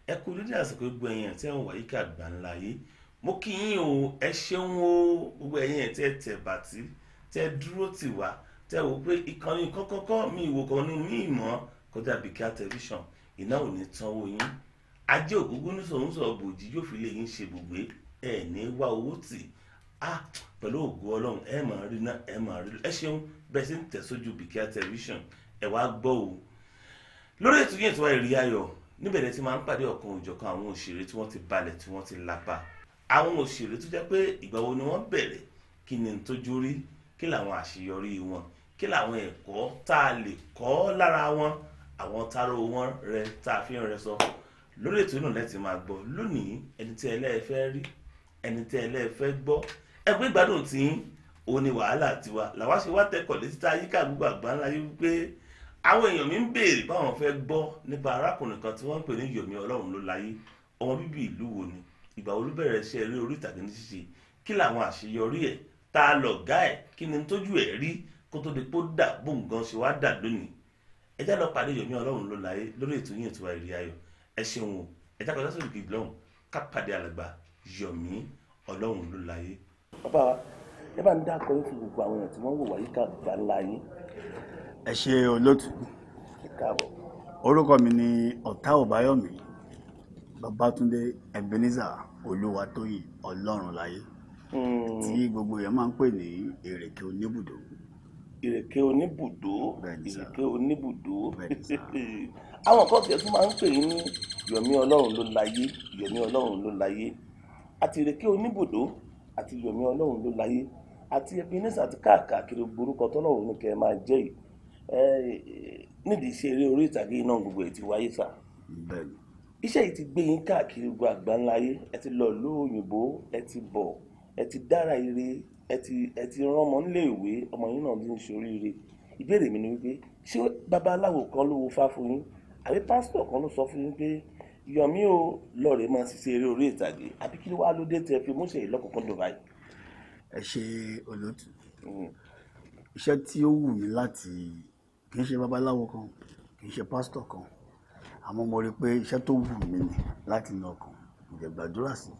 Ẹ kú dédé àsìkò, gbogbo ẹ̀yin tí ẹ ń wà yíká àgbáńlá yìí, mo kí yín o, ẹ ṣeun o. Gbogbo ẹ̀yin ẹ̀ tẹ́ tẹ̀ bàtí tẹ́ dúró tì wá, tẹ́ wò pé ìkànnì kọ́kọ́kọ́ mi ìwò kan ní mí ìmọ̀ kọjá Bikya Television, iná ò ní tán owó yín, ajé ògúngún ní sọ̀hún bòjì yóò fi lè yín ṣe bùgbé, ẹ ní wá owó tì á pẹ̀lú ògo Ọlọ́run, ẹ máa rí náà, ẹ máa rí. Ẹ ṣeun bẹ́ẹ̀ sì ń tẹ̀ sójú Bikya Television. Ẹ wá gbọ́ o, lórí ètò yẹn tó wá ìrírí ayọ̀ níbẹ̀ lẹ ti máa ń pàdé ọ̀kan òjọ̀kan àwọn òṣèré tí wọ́n ti balẹ̀, tí wọ́n ti lapa, àwọn òṣèré tó jẹ́ pé ìgbà wo ni wọ́n bẹ̀rẹ̀, kí ni tójú rí, kí làwọn àṣeyọrí wọn, kí làwọn ẹ̀kọ́ tá a lè kọ́ lára wọn, àwọn táró wọn rẹ tá a fi ń rẹ sọ. Lórí ètò náà lẹ́tì máa gbọ́ lónìí, ẹni tí ẹlẹ́ẹ̀fẹ́ rí, ẹni tí ẹlẹ́ẹ̀fẹ́ gbọ́, ẹgbẹ́ ìgbádùn tí òun ni wàhálà tiwa làwa ṣe wá tẹkọ̀ létí tá a yíká gbogbo àgbáńlá yìí wípé àwọn èèyàn mi ń béèrè báwọn fẹ́ gbọ́ nípa arákùnrin kan tí wọ́n ń pè ní Yomi Ọlọ́run ló láyé. Ọmọ bíbí ìlú wo ni? Ìgbà wo ló bẹ̀rẹ̀ iṣẹ́ eré orí ìtàgé ní ṣíṣe? Kí làwọn àṣeyọrí ẹ̀? Tá a lọ̀gá ẹ̀? Kí ni tójú ẹ̀ rí kó tó di pé ó dà bó nǹkan ṣe wá dà lónìí? Ẹ já lọ pàdé Yomi Ọlọ́run ló láyé lórí ètò yìí, ètò Ìrírí Ayọ̀. Ẹ ṣeun o, ẹ já kọjá sórí kejì lọ́hùn ká pàdé alàgbà Yomi Ọlọ́run ló láyé. Bàbá wa, ẹ bá ń dá akọrin fún gbogbo àwọn èèyàn tí wọ́n wò wáyé ká gbà ńlá yín. Ẹ ṣe olótú. Ẹ káàbọ̀. Orúkọ mi ni Ọ̀tá Ọ̀báyọ̀mí Babátúndé Ebenezer Olúwatóyìn Ọlọ́runláyé, tí gbogbo èèyàn máa ń pè ní Ìrèké Oníbùdó. Ìrèké Oníbùdó. Bẹ́ẹ̀ni sà. Ìrèké Oníbùdó. Bẹ́ẹ̀ni sà. Àwọn kan tiẹ̀ tún máa ń pè yín ní Yomi Ọlọ́run ló láyé, Yomi Ọlọ́run ló láyé, àti Ìrèké Oníbùdó àti Yomi Ọlọ́run ló láyé àti Ebenezer àti káàkiri orúkọ tọ́lọ́run ní kẹ́ ẹ máa jẹ́ yìí. Nídìí iṣẹ́ eré orí ìtàgé náà gbogbo ẹ̀ ti wáyé sà. Bẹ́ẹ̀ni. Iṣẹ́ yìí ti gbé yín káàkiri gbogbo àgbáńlá ayé, ẹ ti lọ ìlú òyìnbó, ẹ ti bọ̀, ẹ ti dára ire, ẹ ti rán ọmọ nílé ìwé, ọmọ yín náà ti ń ṣoríire. Ìbéèrè mi ni wípé ṣé babaláwo kan ló wo fá fún yín, àbí pásítọ̀ kan ló sọ fún yín pé Yomi o, lọ́ọ̀rẹ́ máa ṣiṣẹ́ eré orí ìtàgé, àbí kí ló wá ló dé tẹ́ fi múṣẹ́ yìí lọ́kùnkúndùn báyìí? Ẹ ṣe olótú. Iṣẹ́ tí ó wù mí láti, kì í ṣe babaláwo kan, kì í ṣe pásítọ̀ kan, àmọ́ mo rí i pé iṣẹ́ tó wù mí ni láti inú ọkàn, mo jẹ́ gbàdúrà sí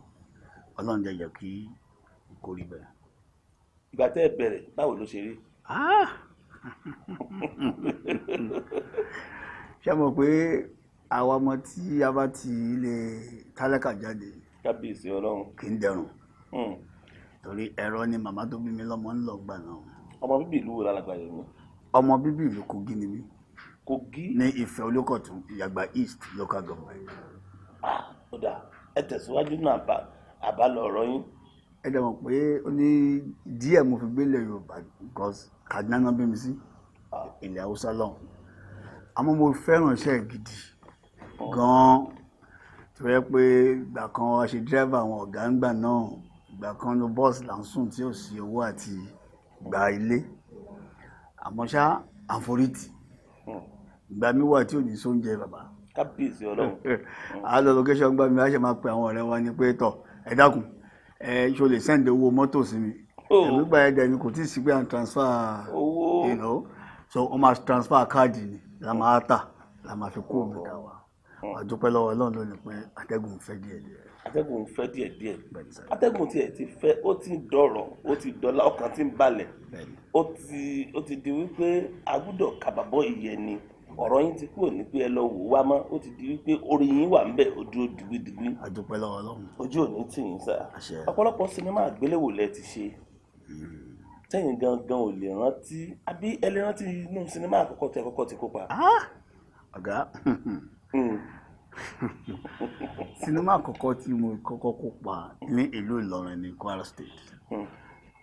Ọlọ́run, jẹ́ jẹ́ kí kó rí bẹ́ẹ̀. Ìgbà tẹ́ ẹ bẹ̀rẹ̀, báwo ló ṣe rí? Ah! Ṣé mọ̀ pé àwa ọmọ tí a bá ti ilé tálákà jáde, Kábíyèsí Ọlọ́run. kì í dẹrùn, torí ẹ̀rọ ni màmá tó bí mi lọ́mọ ń lọ gbà náà. Ọmọ bíbí ìlú wo lálàgbà Yomi? Ọmọ bíbí ìlú Kogi ni mí. Kogi. Ní Ifẹ̀ Olókọ̀tún, Ìyàgbá East Local Government. Ah, ó dáa, ẹ tẹ̀síwájú náà, àbá àbálọ ọ̀rọ̀ yín. Ẹ dẹ̀ mọ̀ pé ó ní díẹ̀ mo fi gbélé Yorùbá because Kaduna náà bí mi sí, ilẹ̀ Haúsá lọ́hùn, àmọ́ mo fẹ́ràn iṣẹ́ gidi gan-an tó yẹ pé ìgbà kan wá ṣe dírẹ́fà àwọn ọ̀gá ńgbà náà, ìgbà kan ní bọ́ọ̀sì là ń sùn tí ò sí owó àti gba ilé, àmọ́ ṣá àforítì. Ìgbà mi wà tí ò ní sóúnjẹ, bàbá. Kábíyèsí Ọlọ́run. A lọ location, gbà mí a ṣe máa pe àwọn ọ̀rẹ́ wa ní pé, tọ̀, ẹ dákun, ẹ ṣo lè send owó mọ́tò sí mi? Èmi gbà ẹ̀ dẹ̀ ni kò tí ì sí pé à ń transfer owó. So wọ́n máa transfer káàdì ni la máa tà la máa fi kó omi dà wá. A dúpẹ́ lọ́wọ́ Ọlọ́run lónìí pé atẹ́gùn fẹ́ díẹ̀ díẹ̀. Atẹ́gùn ń fẹ́ díẹ̀ díẹ̀. Bẹ́ẹ̀ni sir. Atẹ́gùn tiẹ̀ ti fẹ́, ó ti ń dọ̀rọ̀, ó ti dọ̀la, ọkàn ti ń balẹ̀. Bẹ́ẹ̀ni. Ó ti di wípé a gbọ́dọ̀ kàbàbọ̀ ìyẹn ni ọ̀rọ̀ yín ti kúrò ní pé ẹ lọ wò wá mọ́, ó ti di wípé orí yín wà ń bẹ̀, ó dúró digbidigbi. A dúpẹ́ lọ́wọ́ Ọlọ́run. Ojú ò ní tì yín sá. Àṣẹ. Ọ̀pọ̀lọpọ̀ sinimá àgbéléwò lẹ ti ṣe tẹ́yìn gangan ò lè rántí, àbí ẹ lè rántí inú sinimá àkọ́kọ́ tẹ́ kọ́kọ́ ti kópa? Ah! Ọ̀gá, sinimá àkọ́kọ́ tí mo kọ́kọ́ kópa ní ìlú Ìlọrin ní Kwara State.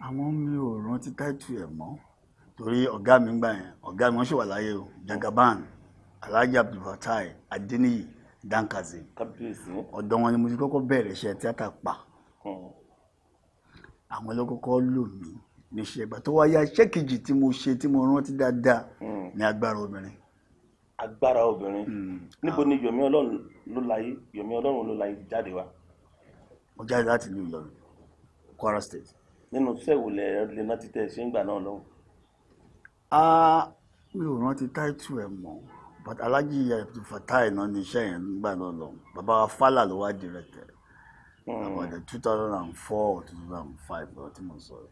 Àwọn mi ò rántí táìtù ẹ̀ mọ́ torí ọ̀gá mi gbà yẹn, ọ̀gá mi, wọ́n ṣì wà láyé o, Jagaban Alhaji Abdulfatai Adeniyi Dankaze. Kábíyèsí. Ọ̀dọ̀ wọn ni mo ti kọ́kọ́ bẹ̀rẹ̀ iṣẹ́ tíátà pa. Àwọn ló kọ́kọ́ lò mí níṣẹ́. Ìgbà tó wá yá, iṣẹ́ kejì tí mo ṣe tí mo rántí dáadáa ní Agbára Obìnrin. Agbára Obìnrin. Níbo ni Yomi Ọlọ́run ló láyé, Yomi Ọlọ́run ló láyé jáde wá? Mo jáde láti ìlú Ìlọrin, Kwara State. Nínú iṣẹ́ wo lẹ lè rántí tẹ́ ẹ ṣe ń gbà náà lọ́hùn? Ah, mi ò rántí táìtù ẹ̀ mọ́, but Alhaji Abdulfatai náà ní iṣẹ́ yẹn nígbà náà lọ. Bàbá wa Fálà ló wá direct ẹ̀, about the 2004, 2005 lọ tí mo sọ yìí,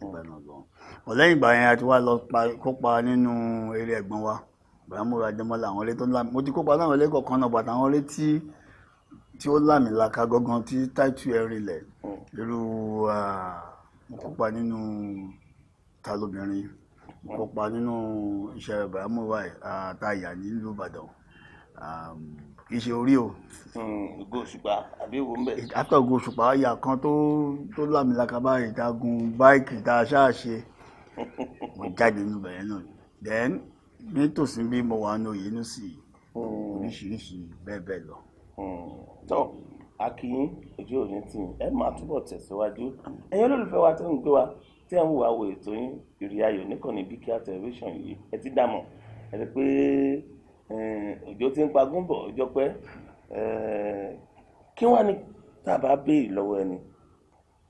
nígbà náà lọ. But lẹ́yìn ìgbà yẹn, a ti wá lọ kópa nínú eré ẹ̀gbọ́n wa Ibrahim Adémọ́lá, àwọn eré tó ńlá mo ti kópa láwọn eré kọ̀ọ̀kan náà, but àwọn eré tí ó lámìlaka gangan tí táìtù ẹ̀ rinlẹ̀, irú mo kópa nínú Ta Lóbìnrin, mo kópa nínú iṣẹ́ Ibrahim wa tá a yà nílùú Ìbàdàn, kì í ṣe orí o. Ògo Òṣùpá àbí èwo ń bẹ̀? After Ògo Òṣùpá, ìyá kan tó lámìlaka báyìí, tá a gun bike, tá a ṣáà ṣe, mo jáde nínú bẹ̀rẹ̀ náà. Then nítòsí bí mo wà ní Oyènúsì, oríṣiríṣi bẹ́ẹ̀ bẹ́ẹ̀ lọ. Tó akínyín, ojú òní tì yín, ẹ máa túbọ̀ tẹ̀síwájú. Ẹ̀yin olólùfẹ́ wa tó ń gbé wa, tí ẹ̀ ń wò àwọ̀ ètò yín Ìrì Ayọ̀ níkànnì Bíkíà Tẹlifíṣàn yìí, ẹ ti dà mọ̀ ẹ rí pé òjò ti ń pagún bọ̀ ọjọ́ pẹ́. Kí wọ́n á ní tá a bá béèrè lọ́wọ́ ẹni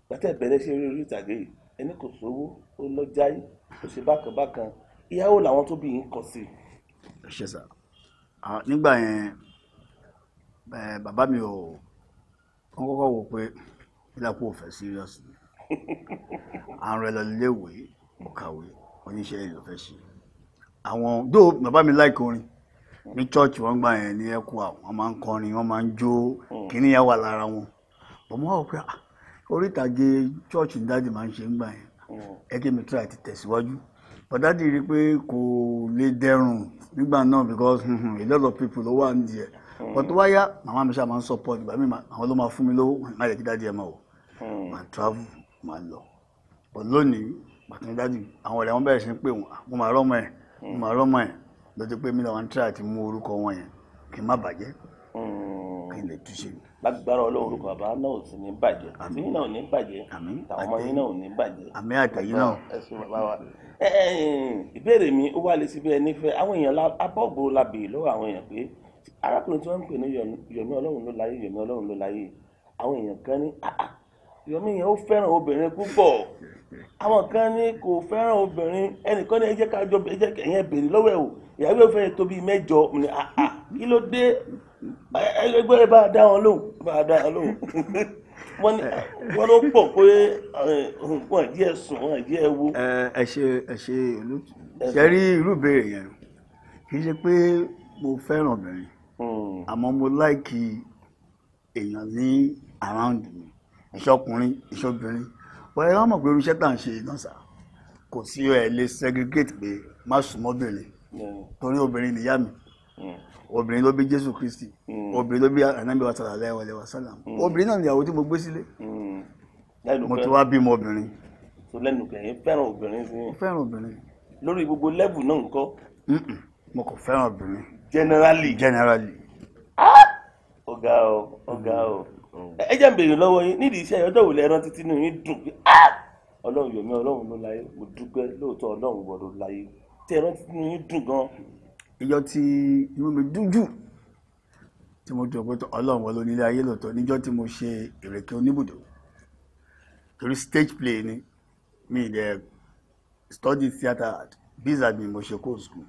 gbàtẹ́ bẹ̀rẹ̀ ṣe eré orí ìtàgé yìí, ẹni kò sówó, ó lọ jáì, ó ṣe bákan bákan, ìyàwó làwọn tó bí yín kọ sí? Ẹ ṣe sà. Nígbà yẹn, bàbá mi ò, wọ́n kọ́kọ́ wò pé ìdàpọ̀ ò fẹ́ serious ni àrùn ẹ̀ lọ léèwé, mo kàwé, oníṣẹ́ ìlú fẹ́ ṣe. Àwọn dó bàbá mi like orin ní church, wọ́n gbà yẹn ní ẹ̀kọ́, àwọn máa ń kọrin, wọ́n máa ń jó, kíní yẹn wà lára wọn. Bọ̀ mo wá wò pé orí ìtàgé church ní daddy máa ń ṣe ń gbà yẹn, ẹ kí mi try ti tẹ̀síwájú. But daddy rí i pé kò lè dẹrùn nígbà náà because a lot of people ló wà nídìí ẹ̀. But tó wá yá, màmá mi ṣáà máa ń support. Ìgbà mi, àwọn ló máa fún mi lówó, má jẹ́ kí daddy ẹ̀ máa wò, máa travel, máa lọ. But lónìí, pàtó daddy, àwọn ọ̀rẹ́ wọn bẹ̀rẹ̀ sí ní pè wọ́n, mo máa rọ́mọ ẹ̀, mo máa rọ́mọ ẹ̀ lọ́jọ́ pé mi làwọn try àti mú orúkọ wọn yẹn kí n má bàjẹ́, kí n lè túnṣe. Lágbára Ọlọ́run, orúkọ bàbá náà ò sì ní bàjẹ́, tí yín náà ò ní bàjẹ́, tàwọn ọmọ yín náà ò ní bàjẹ́. Àmín, àtẹ̀yìn náà. Ẹ ṣé bàbá wa. Ìbéèrè mi ó wá lè síbi ẹni fẹ́ àwọn èèyàn abọ́gbòrò la béèrè lọ́wọ́ àwọn èèyàn pé arákùnrin tí wọ́n ń pè ní Yomi Ọlọ́run ló láyé, Yomi Ọlọ́run ló láyé, àwọn èèyàn kan ní Yomi yẹn ó fẹ́ràn obìnrin púpọ̀, àwọn kan ní kò fẹ́ràn obìnrin, ẹnìkan ní ẹ jẹ́ ká jọ, ẹ jẹ́ ẹ̀yẹn béèrè lọ́wọ́ ẹ̀ o, ìyàwó ẹ̀ fẹ́ tó bíi 8. Ní kí ló dé? Ẹgbẹ́ ẹ bá dá wọn lóhùn, bá dá wọn lóhùn. Wọ́n ní wọ́n ló pọ̀ pé wọ́n jí ẹ sùn, wọ́n jí ẹ wo. Ẹ ṣe, ẹ ṣe olóòtú. Ṣe rí irú ìbéèrè yẹn, kì í ṣe pé mo fẹ́ràn obìnrin, àmọ́ mo like èèyàn ní around mi, ìṣọkùnrin, ìṣobìnrin. Wọ́n ẹ wá mọ̀ pé irú iṣẹ́ tá à ń ṣe náà sà, kò sí ẹ lè segregate pé má sùn mọ́bìnrin, torí obìnrin nìyá mi, obìnrin ló bí Jésù Kristi, obìnrin ló bí Ànábì wa sallallahu alaihi wasallam, obìnrin náà nìyàwó tí mo gbé sílé, mo ti wá bímọ obìnrin. So lẹ́nu kẹ̀yìn fẹ́ràn obìnrin sí? Mo fẹ́ràn obìnrin. Lórí gbogbo level náà ńkọ́? Mo kò fẹ́ràn obìnrin. Generally? Generally. Ọ̀gá o, ọ̀gá o. Ẹ jẹ́ n béèrè lọ́wọ́ yín, nídìí iṣẹ́, ọjọ́ wo lẹ rántí tínú yín dùn pé Ọlọ́run, Yomi Ọlọ́run ló láyé, mo dúpẹ́, lóòótọ́ Ọlọ́run wọ̀ ló láyé, tí ẹ rántí tínú yín dùn gan? Ìjọ tí inú mi dùn jù, tí mo dùn pé Ọlọ́run wọ̀ ló nílé ayé lóòótọ́, níjọ́ tí mo ṣe Ìrèké Oníbùdó, torí stage play ni mi dẹ̀ study theatre art, biz admin mo ṣe kó school.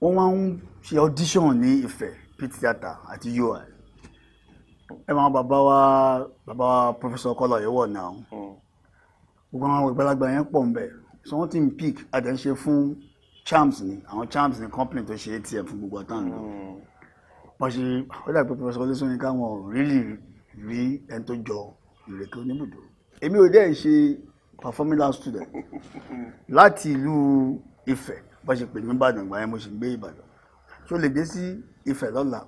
Wọ́n wá ń ṣe audition ní Ifẹ̀, Pit Theatre àti UI. Ẹ máa bàbá wa, bàbá wa Professor Kọ́lá Oyèwọ̀ náà, gbogbo àwọn ìgbàlagbà yẹn pọ̀ ń bẹ̀. So wọ́n ti ń pick, àdé ń ṣe fún Charms ni, àwọn Charms ni company tó ṣe ATM fún gbogbo àtàn lọ. Wọ́n ṣe ó dàbí Professor Wọlé Ṣóyínká, wọn really rí ẹni tó jọ Ìrèké Oníbùdó. Èmi ò dẹ́ ṣe performing art student láti ìlú Ifẹ̀. Bá ṣe pè mí Ìbàdàn, ìgbà yẹn mo sì ń gbé Ìbàdàn, ṣó lè dé sí Ifẹ̀ lọ́la?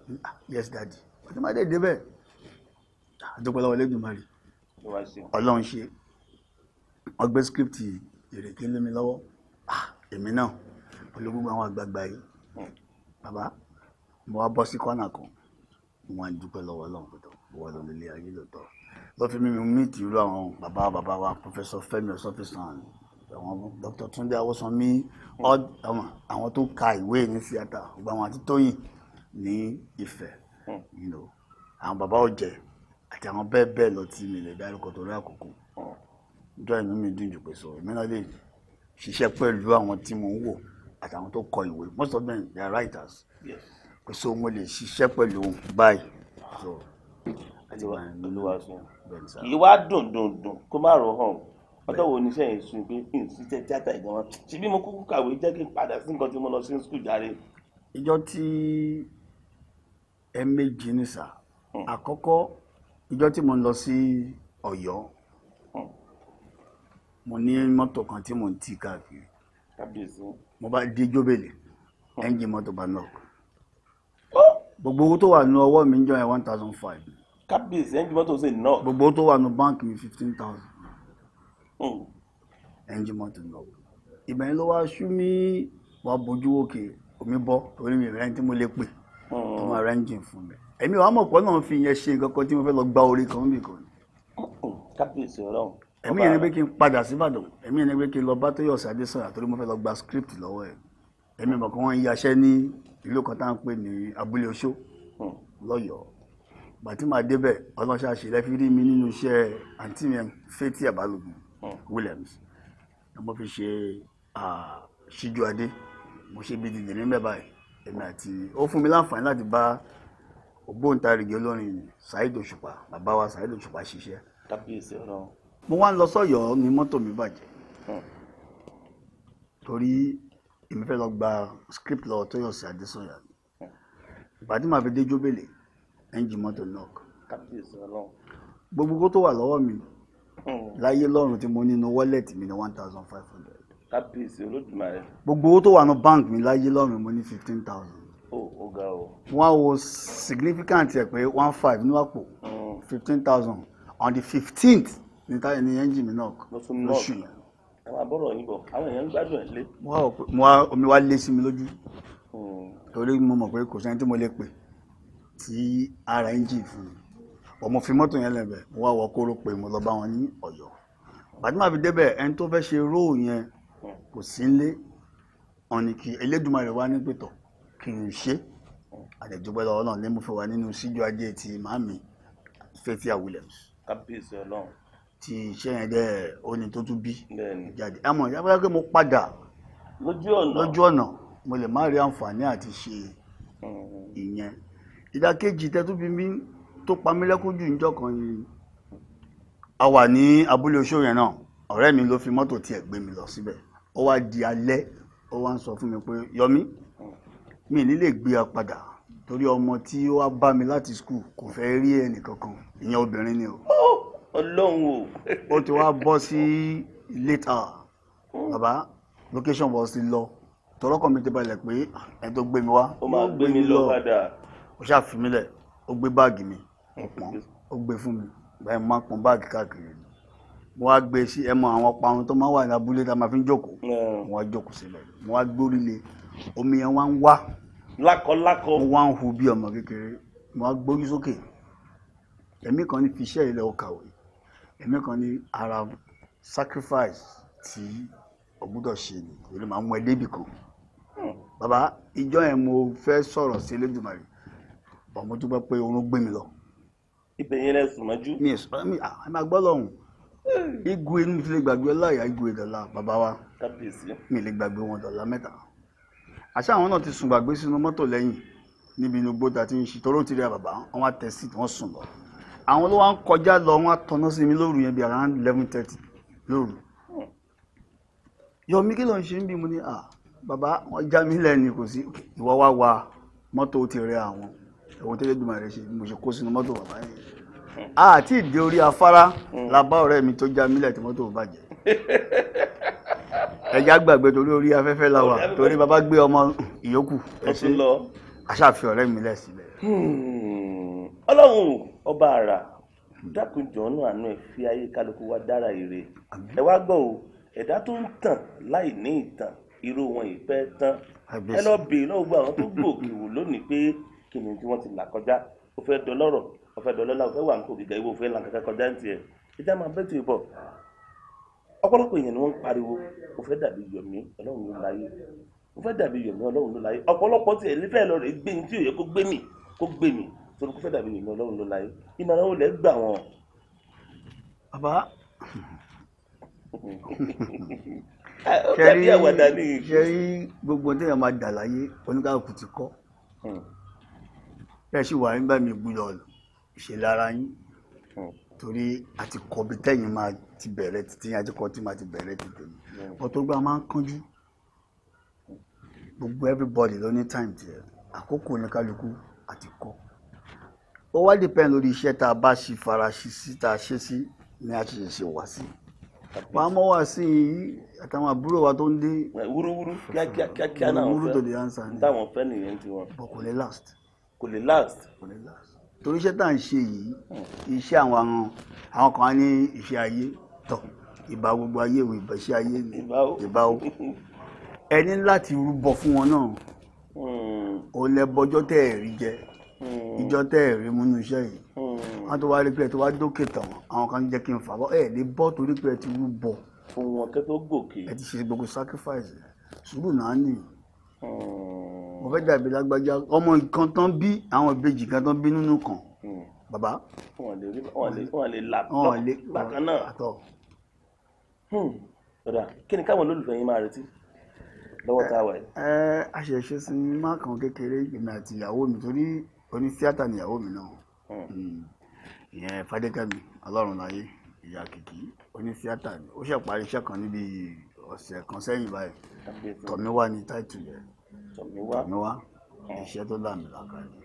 "Yes, daddy." Ọtí má dé débẹ̀, àdúpẹ́ lọ́wọ́ Elédùmarè, Ọlọ́run ṣe, wọ́n gbé script Ìrèké lé mi lọ́wọ́. Èmi náà pẹ̀lú gbogbo àwọn àgbààgbà yìí, bàbá, mo wá bọ́ sí kọ́nà kan, mo wá ń dúpẹ́ lọ́wọ́ Ọlọ́run pẹ̀tọ́. Ìwọ ló nílé ayé lóòótọ́. Lọ́ fi mímu míìtì irú àwọn bàbá bàbá wa, Professor Fẹ́mi Ọ̀sọ́fìsàn, àwọn Dr. Túndé Awósanmí, àwọn tó ka ìwé ní theatre, gbogbo àwọn àti Tóyìn ní Ifẹ̀, àwọn bàbá Ọ̀jẹ̀ àti àwọn bẹ́ẹ̀ bẹ́ẹ̀ lọ tí mi lè dárúkọ torí àkókò. Ọjọ́ inú mi dùn jù pé sọ èmi náà lè ṣiṣẹ́ pẹ̀lú àwọn tí mo ń wò àtàwọn tó kọ ìwé. Most of them, they are writers. Pé so mo lè ṣiṣẹ́ pẹ̀lú báyìí. So àti wà ní Olúwa sùn. Bẹ́ẹ̀ ni sá. Kì í wá dùn dùn dùn kó má rọ̀ hàn. Ọjọ́ wo ni iṣẹ́ yẹn sùn pé n ṣiṣẹ́ tíátà ìgbọ̀n wọn? Ṣé bí mo kúkú kàwé, jẹ́ kí n padà sí nǹkan tí mo lọ sí school jàre? Ìjọ tí ẹ̀ẹ̀mejì ní sà. Àkọ́kọ́, ìjọ tí mo ń lọ sí Ọ̀yọ́, mo ní mọ́tò kan tí mo ń tì káàkiri. Kábíyèsí. Mo bá dé Jóbélé, ẹ́ńjìn mọ́tò bá knock. Gbogbo owó tó wà ní ọwọ́ mi ń jọ yẹn, 1,500. Kábíyèsí, ẹ́ńjìn mọ́tò sì knock. Gbogbo owó tó wà ní báńkì mi, 15,000. Ẹ́ńjìn mọ́tò knock. Ìgbà yẹn ló wá ṣú mi, wá bójú òkè, omi bọ́ torí mi rẹ́ tí mo lè pè tó máa rẹ́ ẹ́ńjìn fún mi. Èmi wàá mọ̀ pé náà fi yẹn ṣe nǹkan kan tí mo fẹ́ lọ gba orí kan níbì kan. Kábíyèsí Ọlọ́run. Ẹ̀mí yẹn ni pé kí n padà sí Ìbàdàn. Ẹ̀mí yẹn ni pé kí n lọ bá Tóyọ̀sí Adésànyà torí mo fẹ́ lọ gba script lọ́wọ́ ẹ̀. Ẹ̀mí mọ̀ kí wọ́n ń yaṣẹ́ ní ìlú kan tá à ń pè ní Abúlé Oṣó lọ́yọ̀ọ́. Ìgbà tí màá débẹ̀, ọlọ́ṣà ṣe lẹ́fi rí mi nínú iṣẹ́ àǹtí mi Fathia Balogun Williams. Mo fi ṣe Ṣíjú Adé. Mo ṣe bí dìde níbẹ̀ báyìí. Èmi àti ó fún mi láǹfààní láti bá ògbóǹtarìgì olórin Saheed Òṣùpá, bàbá wa Saheed Òṣùpá ṣiṣẹ́. Kábíyèsí Ọlọ́run. Mo wá ń lọ sọ́yọ́ ní mọ́tò mi bàjẹ́ torí èmi fẹ́ lọ gba script lọ Tóyọ̀sí Adésànyà. Ìgbà tí màá fi dé Jóbélé, ẹ́ńjìn mọ́tò knock. Kábíyèsí Ọlọ́run. Gbogbo owó tó wà lọ́wọ́ mi láyé lọ́run tí mo ní inú wallet mi ní 1,500. Kábíyèsí Olódùmarè. Gbogbo owó tó wà ní bank mi láyé lọ́run, mo ní 15,000. Ó ó ga o. Wọ́n á wo significant ẹ̀ pé 1,500 ní àpò, 15,000 on the 15th ní táyà ní ẹ́ńjìn mi knock Ló tún knock. lóṣù yẹn. Ẹ máa bọ́rọ̀ yín bọ̀, àwọn èèyàn ń gbádùn ẹ̀ lé. Mo wá wò pé mo wá omi wá lé sí mi lójú torí mo mọ̀ pé kò sẹ́ni tí mo lè pè tí ara ẹ́ńjìn fún mi. Ọmọ fi mọ́tò yẹn lẹ́bẹ̀ẹ́, mo wá wọ kóró pé mo lọ bá wọn ní Ọ̀yọ́. Bàtí màá fi débẹ̀, ẹni tó fẹ́ ṣe róò yẹn kò sí nílé. Ọ̀nì kí Elédùmarè wá ní pẹ̀tọ̀ kí n ṣe àdẹ̀jọpẹ́ lọ́wọ́ náà ní mo fi wà nínú Síjú Ajé ti màmí Fathia Williams. Kábíyèsí Ọlọ́run. Tí iṣẹ́ yẹn dẹ́ ó ní tó tún bí Bẹ́ẹ̀ni. jáde. Ẹ mọ̀ yàrá pé mo padà lójú ọ̀nà. Lójú ọ̀nà, mo lè má rí àǹfààní àti ṣe ìyẹn. Ìdákejì tẹ́tún bí mi tó pa mí lẹ́kún jù níjọ́ kan ni a wà ní abúlé Oṣó yẹn náà. Ọ̀rẹ́ mi ló fi mọ́tò tiẹ̀ gbé mi lọ síbẹ̀. Ó wá di alẹ́, ó wá ń sọ fún mi pé, "Yọmí, mi ní lè gbé ọ padà torí ọmọ tí ó wá bá mi láti school kò fẹ́ rí ẹnì kankan." Ìyẹn obìnrin ni o. Ọlọ́run o. Ó ti wá bọ́ sí late hour, bàbá location bus ti lọ, tọrọkàn mi ti balẹ̀ pé ẹni tó gbé mi wá Ó máa gbé mi lọ padà. Ó ṣáà fi mí lẹ̀, ó gbé báàgì mi, ó pọ́n, ó gbé fún mi báyìí. Mo máa ń pọ́n báàgì káàkiri ni. Mo wá gbé sí ẹ mọ àwọn parun tó máa ń wà ní abúlé tá a máa fi ń jókòó. Mo wá jókòó síbẹ̀, mo wá gbórí lé, omi yẹn wá ń wá Lákọ lákọ. Mo wá ń hu bí ọmọ kékeré. Mo wá gbórí sókè. Ẹ̀mí kan ní fi iṣẹ́ ilẹ̀ ọkàwé, ẹ̀mí kan ní ara sacrifice tí o gbúdọ̀ ṣe ni èló máa mú ẹ débì kan. Bàbá, ìjọ yẹn mo fẹ́ sọ̀rọ̀ sí Elédùmarè bọ̀, mo dúpẹ́ pé oorun gbé mi lọ. Ibẹ̀ yẹn lẹ sùn mọ́jú. Mi ì mi ẹ máa gbọ́ lọ́hùn igwe inú fi lè gbàgbé ọláyà igwe dọ̀la bàbá wa. Kábíyèsí. Mi lè gbàgbé wọn dọ̀la mẹ́ta. Àṣà àwọn náà ti sùn gbàgbé sínú mọ́tò lẹ́yìn níbi inú gbóta tí ń ṣe toró ti rí bàbá wọn wá tẹ̀ sí, wọ́n sùn lọ. Àwọn ló wá ń kọjá lọ, wọ́n á tọ́ná sí mi lóru yẹn bí around 11:30 lóru. "Yọ̀mí, kí ló ń ṣe ń bí?" Mo ní, "À bàbá, wọ́n já mi lẹ́nu kò sí ìwọ wá wa mọ́tò ti rẹ àwọn ẹ̀wọ̀n tẹ́lẹ̀ dùnmọ̀ rẹ̀ ṣe." Mo ṣe kó sínú mọ́tò bàbá yẹn àti ìdí orí afárá la bá ọ̀rẹ́ mi tó já mi lẹ̀ tí mọ́tò bàjẹ́. Ẹja gbàgbé torí orí afẹ́fẹ́ la wà, torí bàbá gbé ọmọ ìyókù. Ó tún lọ. Aṣáàfin ọ̀rẹ́ mi lẹ̀ síbẹ̀. Ọlọ́run ọba àrà, dákun jọ̀ọ́nù àánú ẹ̀ fi ayé kálukú wa dára ire. Ẹ wá gbọ́ o, ẹ̀dá tó ń tàn láì ní ìtàn, irú wọn ìpẹ́ tán. Ẹ lọ bèèrè lọ́wọ́ gbogbo àwọn tó gbòkè wò lónìí pé kí ni tí wọ́n ti là kọjá. Ó fẹ́ dọlọ́rọ̀. Ọ̀fẹ́ dọ̀lọ́lá, ọ̀fẹ́ wà ń kó gíga, ìwọ òfẹ́ là kankan kọjá ń tiẹ̀. Ìjà máa bẹ́ẹ̀ tó ìbọ̀. Ọ̀pọ̀lọpọ̀ èèyàn ni wọ́n ń pariwo, mo fẹ́ dàbí Yomi Ọlọ́run ló láyé, mo fẹ́ dàbí Yomi Ọlọ́run ló láyé. Ọ̀pọ̀lọpọ̀ tiẹ̀ nífẹ̀ẹ́ lọ rè gbé ní tí ò yẹ kó gbé mi, kó gbé mi torí kó fẹ́ dàbí Yomi Ọlọ́run ló láyé. Ìmọ̀ràn wo lẹ gbà wọ́n? Bàbá, ó dàbí àwàdà ní. Ṣe rí gbogbo téèyàn máa dà láyé, oníkàkùn ti kọ́. Bẹ́ẹ̀ sì wà nígbà mi gbúdọ̀ ṣe lára yín, torí àti kọ́ bí tẹ́yìn máa ti bẹ̀rẹ̀ títí àti kọ́ tí máa ti bẹ̀rẹ̀ títí. Ọ̀tọ̀ gbà máa ń kánjú. Gbogbo everybody ló ní time tiẹ̀, àkókò oníkálukú àti kọ́. Ó wá depend lórí iṣẹ́ tá a bá ṣe fara ṣe sí, tá a ṣe sí ni a ṣe ṣe wá sí. Wàá mọ́ wá sí i àtàwọn àbúrò wa tó ń dé. Wúrúwúrú kíákíá kíákíá náà wúrú tó lè answer ni. Táwọn fẹ́ nìyẹn ti wọn. But kò lè last. Kò lè last. Kò lè last. Torí iṣẹ́ tá à ń ṣe yìí, iṣẹ́ àwọn kan á ní iṣẹ́ ayé tọ̀, ìbá gbogbo ayé ìwé ìbá iṣẹ́ ayé ni ìbá o. Ẹni láti rúbọ fún wọn náà. Ó lẹ bọjọ́ tẹ́ ẹ̀ rí jẹ, ìjọ tẹ́ ẹ̀ rí múnú iṣẹ́ yìí. Wọ́n tó wá rí pé ẹ tó wá dókè tán, àwọn kan jẹ́ kí n fà bọ́, ẹ lè bọ́ torí pé ẹ ti rúbọ. Fún wọn kẹ́ tó gòkè. Ẹ ti ṣe gbogbo sacrifice. Sùúrù náà nì. Mo fẹ́ dàbí lágbájá, ọmọ kan tán bí, àwọn ìbejì kan tán bí nínú kan. Bàbá. Wọ́n lè là bákan náà. Ọ̀dà, kí ni káwọn olólùfẹ́ yín máa retí lọ́wọ́ tá a wà yìí? A ṣẹ̀ṣẹ̀ sinimá kan kékeré, èmi àti ìyàwó mi, torí oní tíátà ni ìyàwó mi náà. Ìyẹn Fadékẹ́mi Ọlọ́runláyé, ìyá Kìkì, oní tíátà ni. Ó ṣẹ̀ parí iṣẹ́ kan níbi ọ̀sẹ̀ kan sẹ́yìn báyìí. Tọ̀míwá ni táìtù rẹ̀. Tọ̀míwá, iṣẹ́ tó láàmìlàaka ni.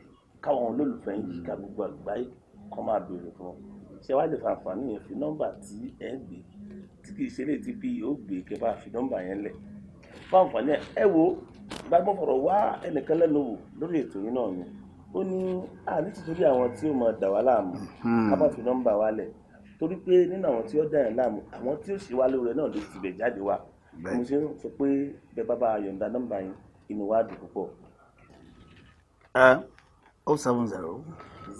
Káwọn olólùfẹ́ yín yíká gbogbo àgbáyé kan máa béèrè fún ọ. Ṣé wàá lè fa àǹfààní yẹn fi nọ́mbà tí ẹ gbé, tí kì í ṣe lè ti bí yóò gbé kẹ́ bá fi nọ́mbà yẹn lẹ̀. Fún àǹfààní ẹ wo, gbàgbọ́ fọ̀rọ̀ wá ẹnìkan lẹ́nu wò lórí ètò yìí náà ni. Ó ní àní títorí àwọn tí ó mọ dà wá láàmú ká má fi nọ́mbà wa lẹ̀, torí pé nínú àwọn tí ó dà yẹn láàmú, àwọn tí ó ṣe wá lóore náà ló ti bẹ̀ jáde wá. Mo ṣe ń sọ pé bẹ́ẹ̀ bá bá yọ̀ǹda nọ́mbà yín, inú wa dùn púpọ̀. 070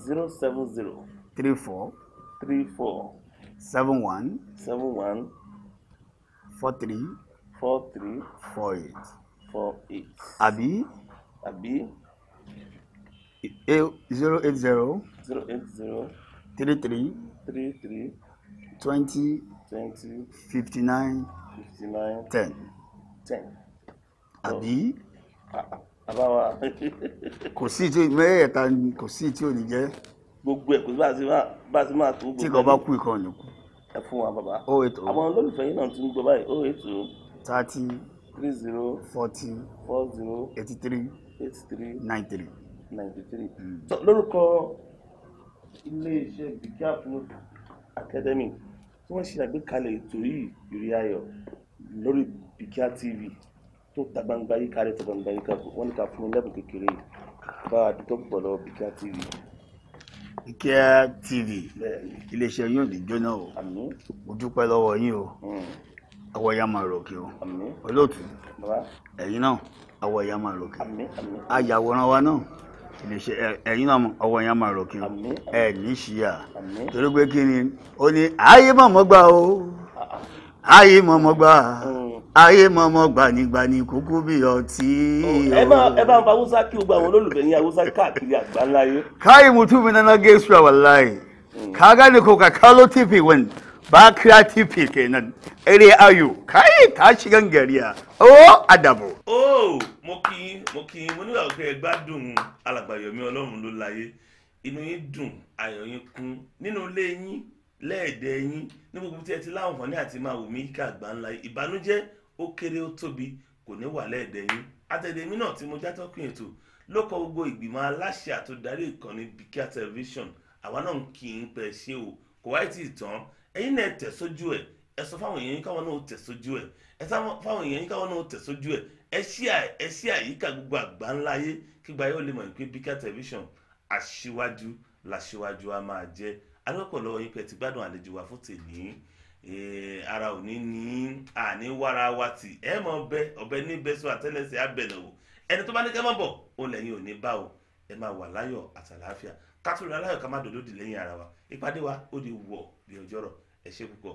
070 34 34 71 71 43 43 48 48. Àbí àbí 080 080 33 33 20 20 59 59 10. 10. Àbí àbáwá. Kò sí tí mẹ́ẹ̀ẹ́ta, kò sí tí ò ní jẹ́. Gbogbo ẹ̀ kò sí bá a ti máa tó gbogbo. Tí kan bá kú, ìkan ò ní kú. Ẹ fún wa bàbá. 080. Àwọn olólùfẹ́ yín náà ti ń gbọ́ báyìí. 080 30 30 40 40 83 83 93. 93. Lórúkọ ilé-iṣẹ́ Bikia Film Academy tí wọ́n ṣe àgbékalẹ̀ ètò yìí, Ìrì Ayọ̀, lórí Bikia TV tó ta gbangba yíká rẹ̀, ta gbangba yíká, wọ́n ní ká fún un lẹ́bùn kékeré yìí. Bá a dúpẹ́ púpọ̀ lọ́wọ́ Bikia TV. Bikia TV, iléeṣẹ́ yóò ní jóná o. Mo dúpẹ́ lọ́wọ́ yín o. Ọwọ́ ìyá máa ròkè o. Olóòtú, ẹ̀yin náà, ọwọ́ ìyá máa ròkè. Ayàwòrán wa náà, iléeṣẹ́ ẹ̀yin náà, ọwọ́ ìyá máa ròkè o. Ẹ ní ṣíyà, torí pé kí ni ó ní ayé mọ̀mọ́ gbà o, ayé mọ̀mọ́ gbà, ayé mọ̀mọ́ gbà nígbà ní kúkú bí ọtí. Ẹ bá ń fa Haúsá kí gbogbo àwọn olólùfẹ́ yín Haúsá káàkiri àgbáńlá yé. Kai mutumin na gaisuwa wallahi. Ka gane ko ka kalo TV wani ba kira TV kenan. Ere ayo kai ta shigan gariya. Ó àdàbọ̀. Ó mo kí yín, mo kí yín, mo nígbà pé ẹ gbádùn alàgbà Yomi Ọlọ́run ló láyé. Inú yín dùn, ayọ̀ yín kún nínú ilé yín, lẹ́ẹ̀dẹ̀ yín, ní gbogbo tí ẹ ti láǹfààní àti máa wò mí ká àgbáńlá yìí. Ìbànújẹ́ ó kéré ó tóbi kò ní wà lẹ́ẹ̀dẹ̀ yín. Àtẹ̀dẹ̀ mi náà tí mo játọ́kùn ètò ló kọ gbogbo ìgbìmọ̀ aláṣẹ àtòdarí ìkànnì Bikia Television. Àwa náà ń kí n pẹ́ ṣé o, kò wáyé tí ì tán. Ẹ̀yin náà tẹ̀ sójú ẹ̀, ẹ sọ fáwọn èèyàn yín káwọn náà tẹ̀ sójú ẹ̀, ẹ sọ fáwọn èèyàn yín káwọn náà tẹ̀ sójú ẹ̀. Ẹ ṣí àyíká gbogbo àgbáńlá ayé kí gba yóò lè mọ̀ pé Bikia Television aṣíwájú làṣíwájú a máa jẹ́. Alọ́pọ̀ lọ́wọ́ yín pé ẹ ti gbádùn àlejò wa fún tèmi. Ara ò ní ní àní wára wa tì, ẹ mọ ọbẹ ọbẹ ní bẹsọ àtẹ́lẹsẹ̀ abẹnà wò. Ẹni tó bá ní kẹ́ mọ́ bọ̀, ó lẹ́yìn ò ní bá o. Ẹ máa wà láyọ̀ àtàlàáfíà. Ká tó rí aláyọ̀, ká má dòdò dì lẹ́yìn ara wa. Ìpàdé wa ó di wọ̀ bí ọjọ́rọ̀. Ẹ ṣé púpọ̀.